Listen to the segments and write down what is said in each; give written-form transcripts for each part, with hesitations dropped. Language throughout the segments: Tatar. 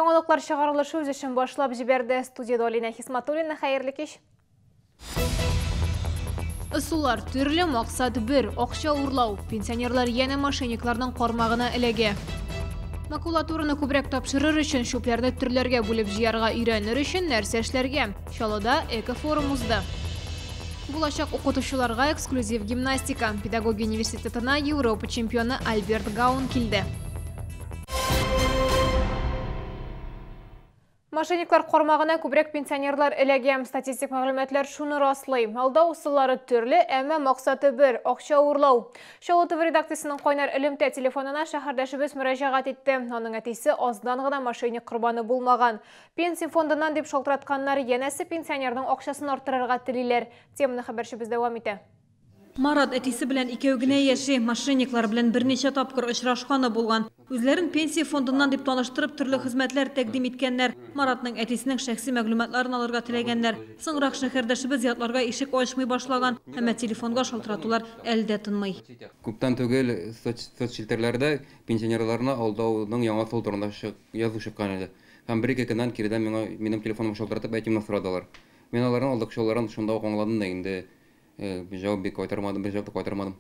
Яңалыклар чыгарылышы үз эшен башлап җибәрде. Студияда Алинә Хисматуллина, хәерле кич. Ысуллар төрле, максат бер – акча урлау. Пенсионерлар янә мошенникларның кармагына эләгә. Макулатураны күбрәк тапшырыр өчен, чүпләрне төрләргә бүлеп җыярга өйрәнер өчен нәрсә эшләргә? Чаллыда экофорум узды. Булачак укытучыларга эксклюзив гимнастика. Педагогия университетына Европа чемпионы Альберт Гаун килде. Мошенниклар кармагына күбрәк пенсионерлар эләгә. Статистик мәгълүматлар шуны раслый. Алдау ысуллары төрле, әмма максаты бер – акча урлау. Чаллы ТВ редакциясенең кайнар элемтә телефонына шәһәрдәшебез мөрәҗәгать итте. Аның әтисе аздан гына мошенник корбаны булмаган. Пенсия фондыннан дип шалтыратканнар, янәсе пенсионерның акчасын арттырырга телиләр. Теманы хәбәрчебез дәвам итә. Марат әтисе белән икәү генә яши. Мошенниклар белән берничә тапкыр очрашканы булган. Үзләрен пенсия фондыннан дип таныштырып, төрле хезмәтләр тәкъдим иткәннәр. Маратның әтисенең шәхси мәгълүматларын алырга теләгәннәр. Соңрак шәһәрдәшебез ятларга ишек ачмый башлаган, әмма телефонга шалтыратулар әле дә тынмый. Күптән түгел соцчелтәрләрдә пенсионерларны алдауның яңа ысулы турында язу чыккан иде. Һәм бер-ике көннән киредән миңа минем телефоныма шалтыратып әтиемне сорадылар. Мин аларның алдакчыларын шунда ук аңладым да инде. Җавап бик кайтармадым, бер җавап та кайтармадым.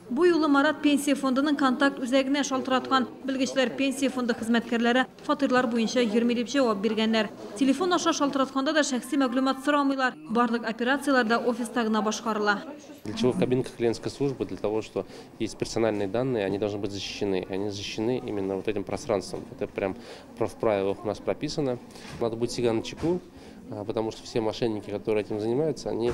Бу юлы Марат пенсия фондының контакт үзәгенә шалтыраткан. Белгечләр пенсия фонды хезмәткәрләре фатирлар буенча йөрми дип җавап биргәннәр. Телефон аша шалтыратканда да шәхси мәгълүмат сорамыйлар. Барлык операцияләр дә офиста гына башкарыла. Для чего кабинка клиентской службы? Для того, что есть персональные данные, они должны быть защищены. Они защищены именно вот этим пространством. Это прям в правилах у нас прописано. Надо быть всегда начеку, потому что все мошенники, которые этим занимаются, они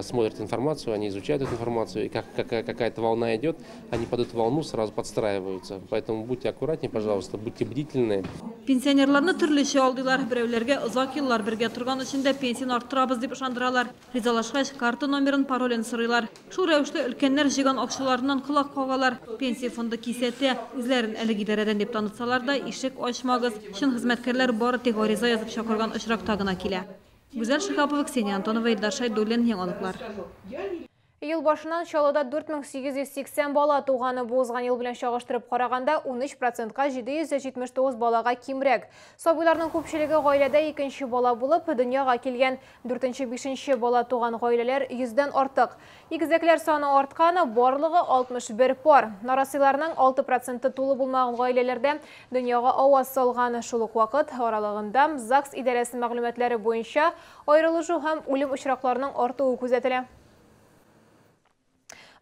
смотрят информацию, они изучают эту информацию, и как какая-то волна идет, они под эту волну сразу подстраиваются. Поэтому будьте аккуратнее, пожалуйста, будьте бдительны. Пенсионерларны төрлечә алдыйлар. Берәүләргә озак еллар бергә торган өчен дә пенсияне арттырабыз дип ышандыралар. Ризалашкач, карта номерын, паролен сорыйлар. Шул рәвешле өлкәннәр җыйган акчаларыннан колак кагалар. Пенсия фонды кисәтә, үзләрен әлеге идарәдән дип танытсалар да, ишек ачмагыз. Чын хезмәткәрләр бары тик гариза язып чакырган очракта гына килә. Гүзәл Шиһапова, Ксения Антонова, Илдар Шайдуллин, Яңалыклар. Ел башыннан Чаллыда 4880 бала туганы, бу узган ел белән чагыштырып караганда 13%-ка 779 балага кимрәк. Сабыйларның күпчелеге гаиләдә икенче бала булып дөньяга килгән. Дүртенче, бишенче бала туган гаиләләр 100дән артык. Игезәкләр саны артканы, барлыгы 61 пар. Нарасыйларның 6% тулы булмаган гаиләләрдә дөньяга аваз салган. Шул ук вакыт аралыгында ЗАГС идарәсе мәгълүматлары буенча аерылышу һәм үлем очракларының артуы күзәтелә.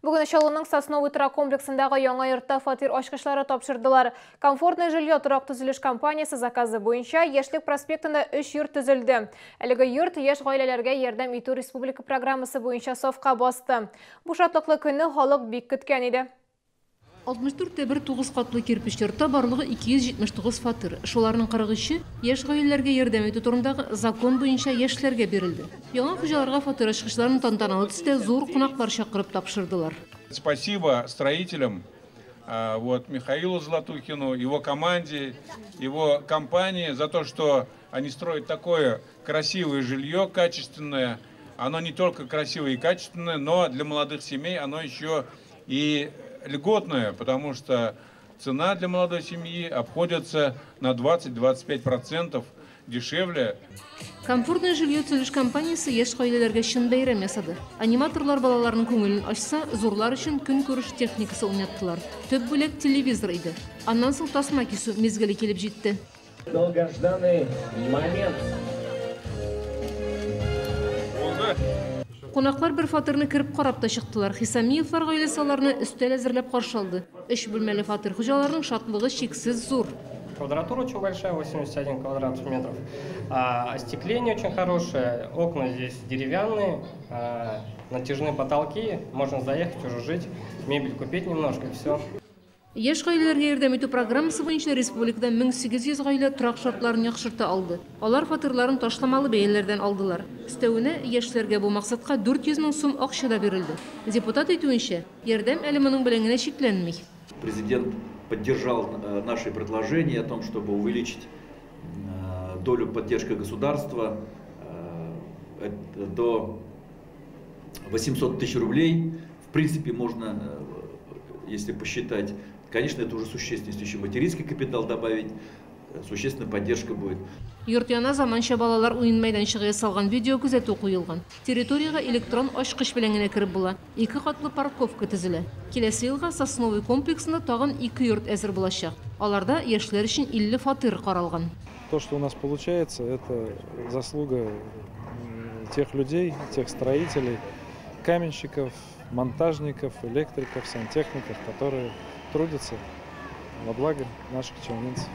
Бүген Чаллының Сосновый торак комплексындагы яңа йортта фатир ачкычлары тапшырдылар. Комфортное жилье торак төзелеш компаниясе заказы буенча Яшьлек проспектында 3 йорт төзелде. Әлеге йорт яшь гаиләләргә ярдәм итү республика программасы буенча сафка басты. Бу шатлыклы көнне халык бик көткән иде. 64 тә 1 9 катлы кирпеч йортта барлыгы 279 фатир. Шуларның 43-е яшь гаиләләргә ярдәм итү турындагы закон буенча яшьләргә бирелде. Яңа хуҗаларга фатир ачкычларын тантаналы төстә зур кунаклар чакырып тапшырдылар. Спасибо строителям, вот, Михаилу Золотухину, его команде, его компании за то, что они строят такое красивое жилье, качественное. Оно не только красивое и качественное, но для молодых семей оно еще и льготное, потому что цена для молодой семьи обходится на 20-25% дешевле. Комфортное жилье төзелеш компаниясе яшь гаиләләргә чын бәйрәм ясады. Аниматорлар балаларның күңелен ачса, зурлар өчен көнкүреш техникасы уйнаттылар. Төп бүләк телевизор иде. Аннан соң тасма кисү мизгеле килеп җитте. Долгожданный момент. Кунаклар бер фатирны кереп карап та чыктылар. Хисамиевлар гаиләсе аларны өстәл әзерләп каршы алды. Өч бүлмәле фатир хуҗаларының шатлыгы чиксез зур. Квадратура очень большая, 81 квадратных метров. Остекление очень хорошее, окна здесь деревянные, натяжные потолки, можно заехать уже жить, мебель купить немножко, и все. Яшь гаиләләргә ярдәм итү программасы буенча республикада 1800 гаилә торак шартларын яхшырта алды. Алар фатирларын ташламалы бәяләрдән алдылар. Өстәвенә яшьләргә бу максатка 400 мең сум акча да бирелде. Депутат әйтүенчә, ярдәм әле моның белән генә чикләнми. Президент поддержал наши предложения о том, чтобы увеличить долю поддержки государства до 800 тысяч рублей. В принципе, можно, если посчитать, конечно, это уже существенно, если еще материнский капитал добавить. существенная поддержка будет. Йорт янына заманча балалар уен мәйданчыгы ясалган, видеокүзәтү куелган. Территориягә электрон ачкыч белән генә кереп була. Ике катлы парковка төзелә. Киләсе елга Сосновый комплексында тагын ике йорт әзер булачак. Аларда яшьләр өчен 50 фатир каралган. То, что у нас получается, это заслуга тех людей, тех строителей, каменщиков, монтажников, электриков, сантехников, которые трудятся во благо наших челнинцев.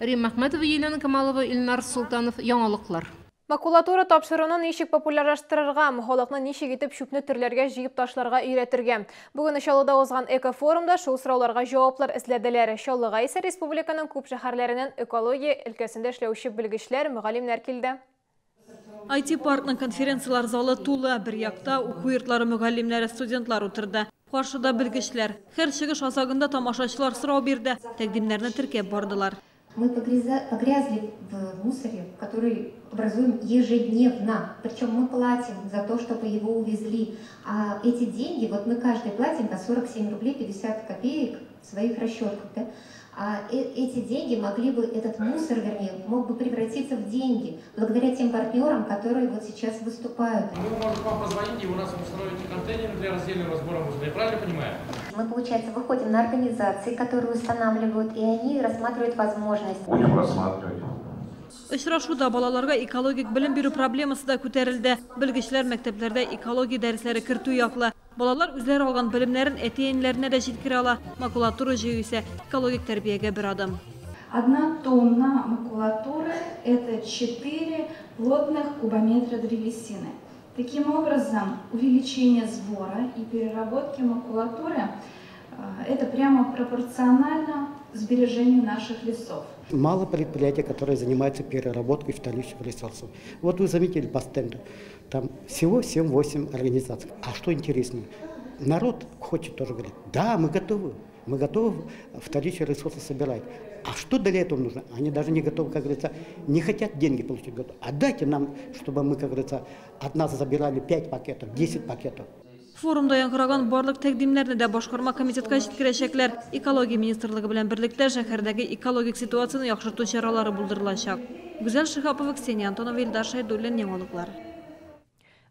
Римма Әхмәтова, Елена Камалова, Илнар Султанов, Яңалыклар. Макулатура тапшыруны ничек популярлаштырырга, халыкны ничек итеп чүпне төрләргә җыеп ташларга өйрәтергә. Бүген Чаллыда узган экофорумда шул сорауларга җаваплар эзләделәр. Чаллыга исә республиканың күп шәһәрләреннән экология өлкәсендә эшләүче белгечләр, мөгаллимнәр килде. IT-паркның конференциялар залы тулы. Бер якта уку йортлары мөгаллимнәре, студентлар утырды. Каршыда белгечләр. Һәр чыгыш азагында тамашачылар сорау бирде, тәкъдимнәрне теркәп бардылар. Мы погрязли в мусоре, который образуем ежедневно. Причем мы платим за то, чтобы его увезли. А эти деньги, вот мы каждый платим по 47 рублей 50 копеек в своих расчетках. Да? А эти деньги могли бы, этот мусор, вернее, мог бы превратиться в деньги, благодаря тем партнерам, которые вот сейчас выступают. Мы можем вам позвонить, и у нас установите контейнеры для раздельного сбора мусора, я правильно понимаю? Мы, получается, выходим на организации, которые устанавливают, и они рассматривают возможность. Будем рассматривать. Очрашуда балаларга экологик белем бирү проблемасы да күтәрелде. Белгечләр мәктәпләрдә экология дәресләре кертү яклы. Балалар үзләре алган белемнәрен әти-әниләренә дә җиткерә ала. Макулатура җыю исә экологик тәрбиягә бер адым. 1 тонна макулатуры – это 4 плотных кубометра древесины. Таким образом, увеличение сбора и переработки макулатуры – это прямо пропорционально сбережению наших лесов. Мало предприятий, которые занимаются переработкой вторичных ресурсов. Вот вы заметили по стенду, там всего 7-8 организаций. А что интересно, народ хочет тоже говорить, да, мы готовы вторичные ресурсы собирать. А что для этого нужно? Они даже не готовы, как говорится, не хотят деньги получить. Говорят, отдайте нам, чтобы мы, как говорится, от нас забирали 5 пакетов, 10 пакетов. Форумда яңгыраган барлык тәкъдимнәрне дә башкарма комитетка җиткерәчәкләр. Экология министрлыгы белән берлектә шәһәрдәге экологик ситуацияне яхшырту чаралары булдырылачак. Гүзәл Шиһапова, Ксения Антонова, Илдар Шәйдуллин, Яңалыклар.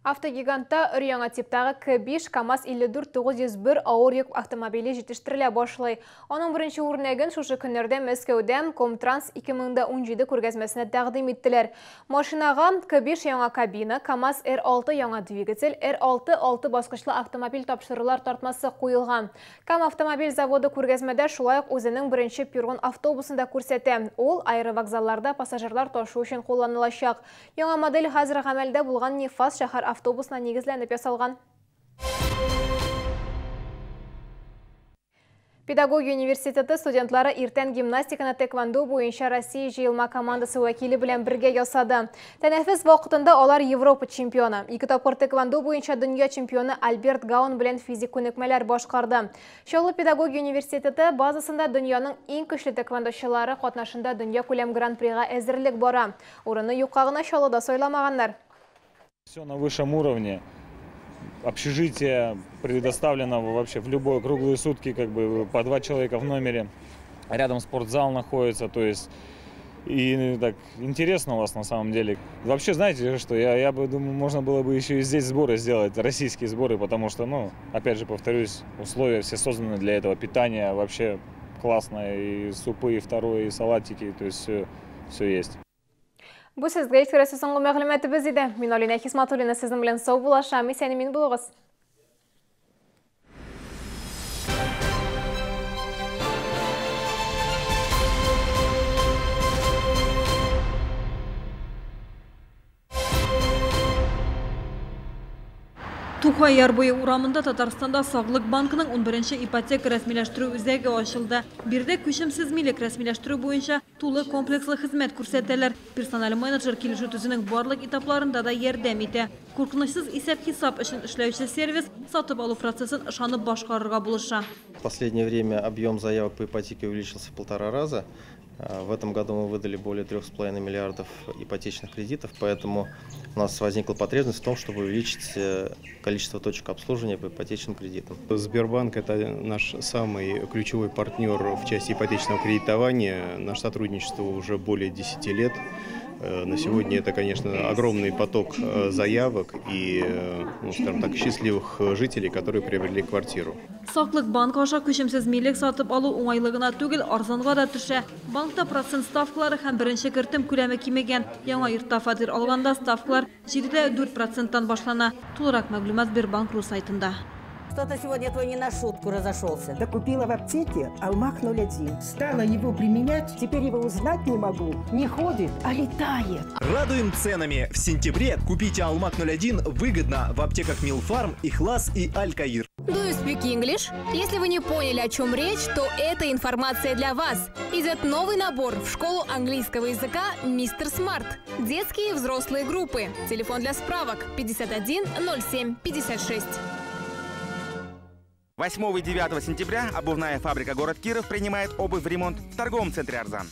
Автогигантта өр-яңа типтагы К5 КАМАЗ 54901 авыр йөк автомобиле җитештерелә башлый. Аның беренче үрнәген шушы көннәрдә Мәскәүдә Комтранс 2017 күргәзмәсенә тәкъдим иттеләр. Машинага К5 яңа кабина, КАМАЗ R6 яңа двигатель, R6 6 баскычлы автомобиль тапшырулар тартмасы куелган. Кам автомобиль заводы күргәзмәдә шулай ук үзенең беренче Перун автобусын да күрсәтә. Ул аэровокзалларда пассажирлар ташу өчен кулланылачак. Яңа модель хәзер гамәлдә булган Нефаз шәһәр автобусына нигезләнеп ясалган. Педагогия университеты студентлары иртән гимнастиканы тэквондо буенча Россия җыелма командасы вәкиле белән бергә ясады. Тәнәфес вакытында алар Европа чемпионы, ике тапкыр тэквондо буенча дөнья чемпионы Альберт Гаун белән физик күнекмәләр башкарды. Чаллы педагогия университеты базасында дөньяның иң көчле тэквондочылары катнашында дөньякүләм гран-прига әзерлек бара. Урыны юкка гына Чаллыда сайламаганнар. Все на высшем уровне. Общежитие предоставлено вообще в любые круглые сутки, как бы по 2 человека в номере. Рядом спортзал находится, то есть и так интересно у вас на самом деле. Вообще, знаете, что я бы думаю, можно было бы еще и здесь сборы сделать, российские сборы, потому что, ну, опять же повторюсь, условия все созданы для этого, питание вообще классное, и супы, и второе, и салатики, то есть все есть. Бу сезгә җиткерәсе соңгы мәгълүматыбыз иде. Мин Алина Хисматуллина сезнең белән саубуллашам. Исән-имин булыгыз. Тукай яр буе урамында Татарстанда Саглык банкының 11-нче ипотека рәсмиләштерү үзәге ачылды. Биредә күчемсез милек рәсмиләштерү буенча тулы комплекслы хезмәт күрсәтәләр. Персональ менеджер килешү төзүнең барлык этапларында да ярдәм итә. Куркынычсыз исәп-хисап өчен эшләүче сервис сатып алу процессын ышанып башкарырга булыша. В последнее время объем заявок по ипотеке увеличился в 1,5 раза. В этом году мы выдали более 3,5 миллиардов ипотечных кредитов, поэтому у нас возникла потребность в том, чтобы увеличить количество точек обслуживания по ипотечным кредитам. Сбербанк – это наш самый ключевой партнер в части ипотечного кредитования. Наше сотрудничество уже более 10 лет. На сегодня это, конечно, огромный поток заявок и, ну, скажем так, счастливых жителей, которые приобрели квартиру. Саклык банк аша күчемсез милек сатып алу уңайлы гына түгел, арзанга да төшә. Банкта процент ставкалары һәм беренче кертем күләме кимегән. Яңа йортта фатир алганда ставкалар 7,4%-тан башлана. Тулырак мәгълүмат Сбербанк.ру сайтында. Что-то сегодня твой не на шутку разошелся. Да купила в аптеке Алмак 01. Стала его применять, теперь его узнать не могу. Не ходит, а летает. Радуем ценами. В сентябре купите Алмак 01 выгодно в аптеках Милфарм, Ихлас и Алькаир. Do you speak English? Если вы не поняли, о чем речь, то эта информация для вас. Идет новый набор в школу английского языка «Мистер Смарт». Детские и взрослые группы. Телефон для справок 51 07 56. 8 и 9 сентября обувная фабрика «Город Киров» принимает обувь в ремонт в торговом центре «Арзан».